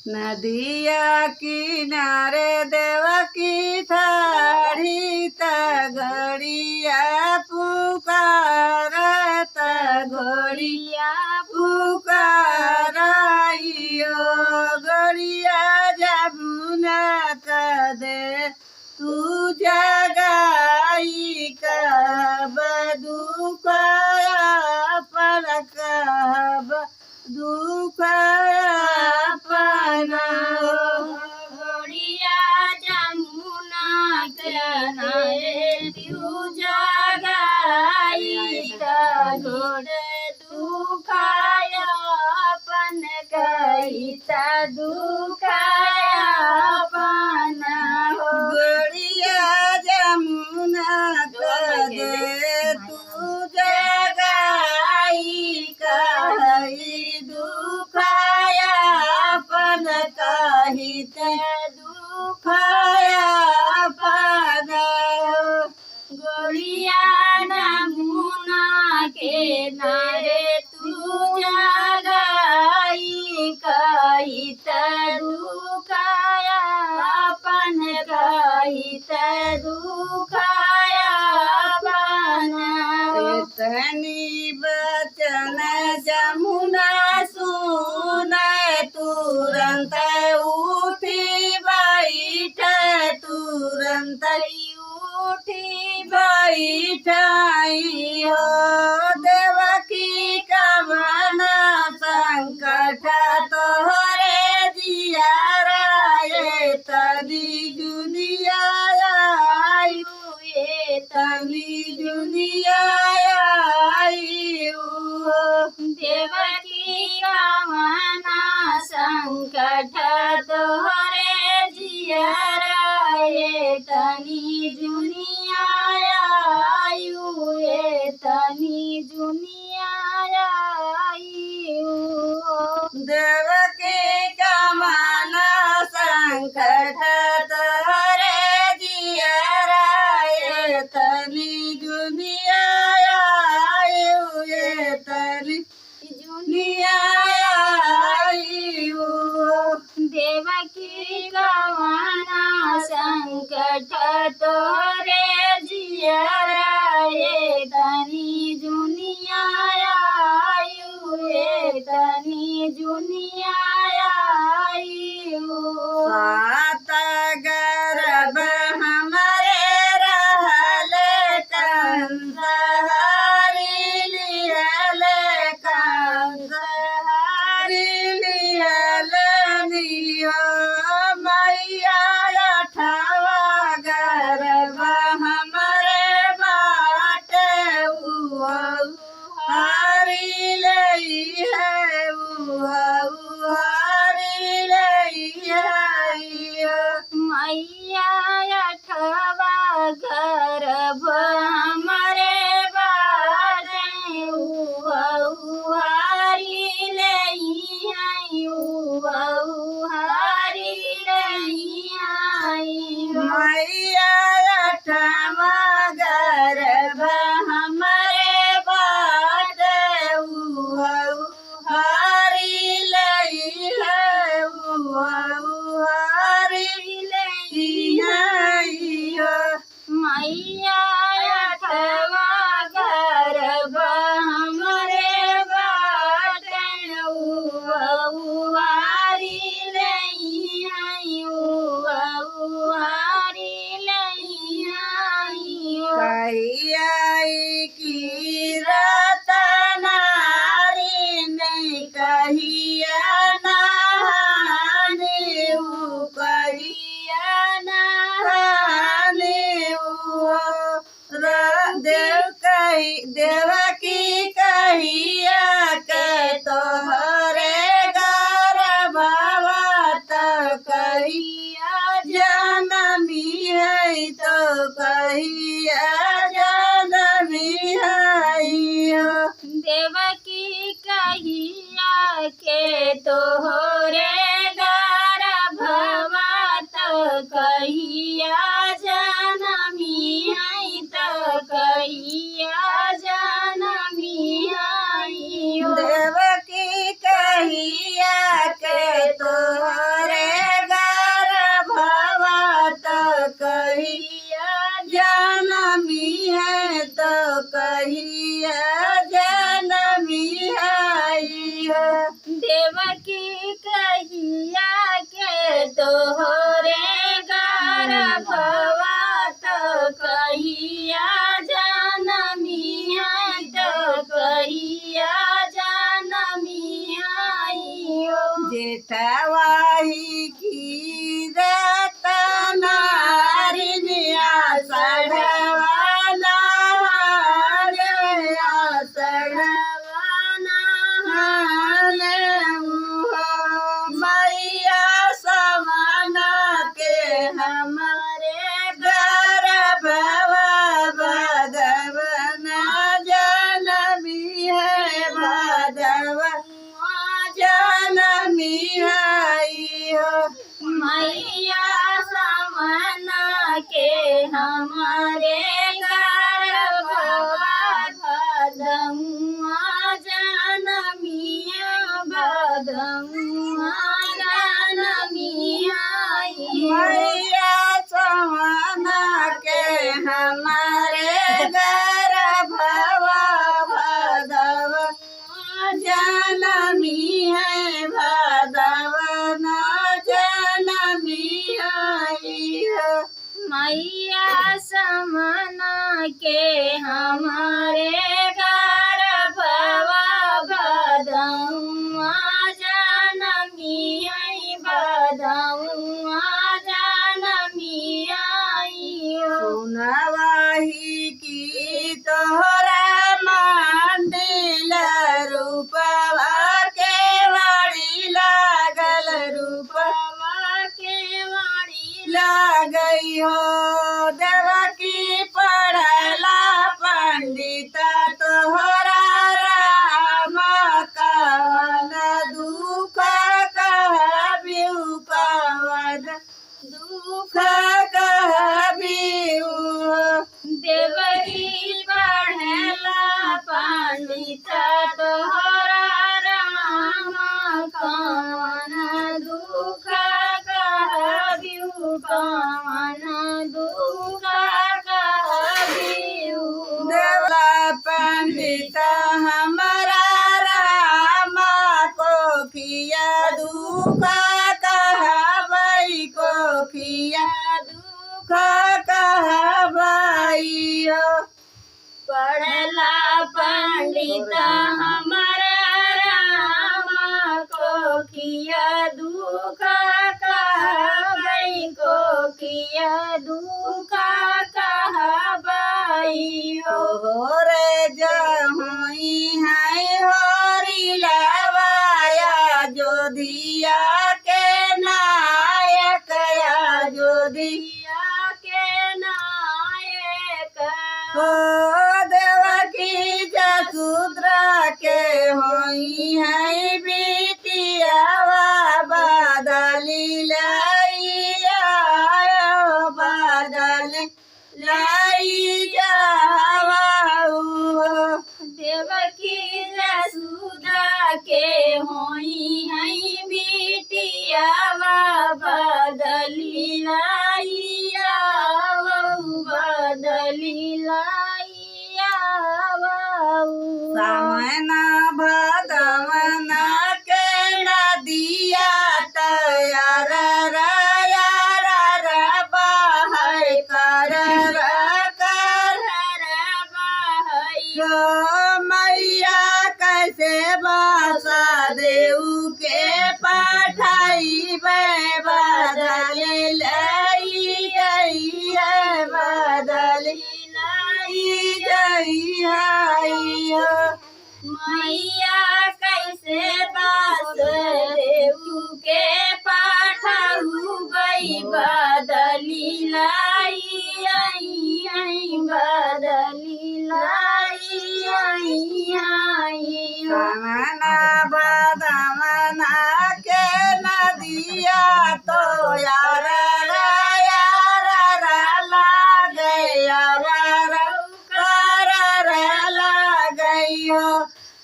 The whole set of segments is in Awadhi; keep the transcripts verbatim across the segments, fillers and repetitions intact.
नदिया किनारे देवकी ठाढ़ी त गड़िया पुकारत, गड़िया पुकाराइयो, गड़िया जमुना कदे तू जगाई कब दुख अपन, कब दुख अपन। गड़िया जमुना किनारे तू जगाई कब दुख अपन कहित दुख अपन हो। गड़िया जमुना कदे तू जगाई कहि दुख अपन कहित दुख अपन। गड़िया जमुना किनारे तू जगाई कहित दुख अपन, कहित दुख अपन। एतनी बचन जमुना सुन तुरंत उठी बैठ, तुरंत उठी बैठाई हो। देवकी कवन संकट तोहरे जियारा, एतनी जुनिया आयु, एतनी जुनिया आयु हो। देवकी कवन संकट तोहरे जियारा, एतनी जुनिया आयु, एतनी जुनिया आयु। देवकी कवन संकट तोहरे जियारा, एतनी जुनिया आयु, एतनी जुनिया आयु। देवकी कवन संकट तोहरे जियारा, एतनी जुनिया आयु, एतनी जुनिया आयु। सात गर्भ हमरे रहले कंस हरि लिहले, कंस हरि लिहले नियो मैया अठावा गर्भ ठवाही की रतनारिनिया सढ़वा नहाने, सढ़वा नहाने उहो। मैया समना के हमरे गर्भवा भदवना जनमी है भदवा जनमी है इहो। मैया समना के हमरे गर्भवा भदवा जनमिया भदवा जनमिया इहो। मैया समना के हमरे गर्भवा भदवा जनमी है भदवा जनमी है इहो। मैया समना के हमरे गर्भवा भदवा जनमी है भदवा जनमी है इहो। सुनवाही की तोहरा मंडिल रूपवा के वाड़ी लागल रूपवा के वाड़ी लागई हो। देवकी पढ़ला पंडित तोहरा राम कवन दुख कहबिउ कवन दुख कहबिउ। देवकी पढ़ला पंडित तोहरा राम कवन दुख कहबिउ कवन दुख कहबिउ। देवला पंडित हमरा राम कोखिया दुख कहबई कोखिया दुख कहबई हो। पढ़ला पंडित हमरा राम कोखिया दुख कहबई कोखिया दुख कहबई हो। तोहरे जहोई है होरी लवाया जोधिया के नायक या जोधिया के नायक। हो देवकी जसुद्रा के होई है बिटियावा बदली लइया बदली लई जावा उहो। देवकी जसुदा के होई है बिटियावा बदली लइया बदली लइया। सावन भदवन के नदिया तैयार रा यार रा बहै कर रा कर रा बहै। हो मैया कैसे बासा देऊ के पठाई बदल लई गई है बदल लई गई है हो। मैया कैसे बास देऊ के पाठऊ बई बदली लाई आई, आई बदली लाई आई, आई। सावना बदवना के नदिया तो यार रा, यार रा लागे, यार रा, कर रा लागे हो।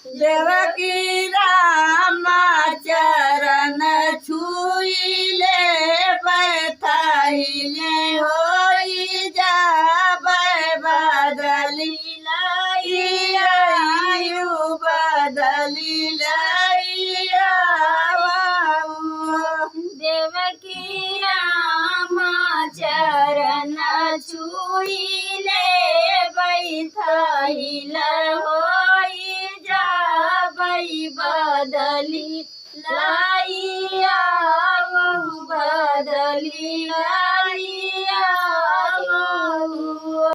देवकी राम चरण छुई ले, बैठाई ले होई जाबै बदली लाई आयु बदली लाई आवा। देवकी राम चरण छुई ले, बैठाई ले होई जाबै बदली लाइया बदली ना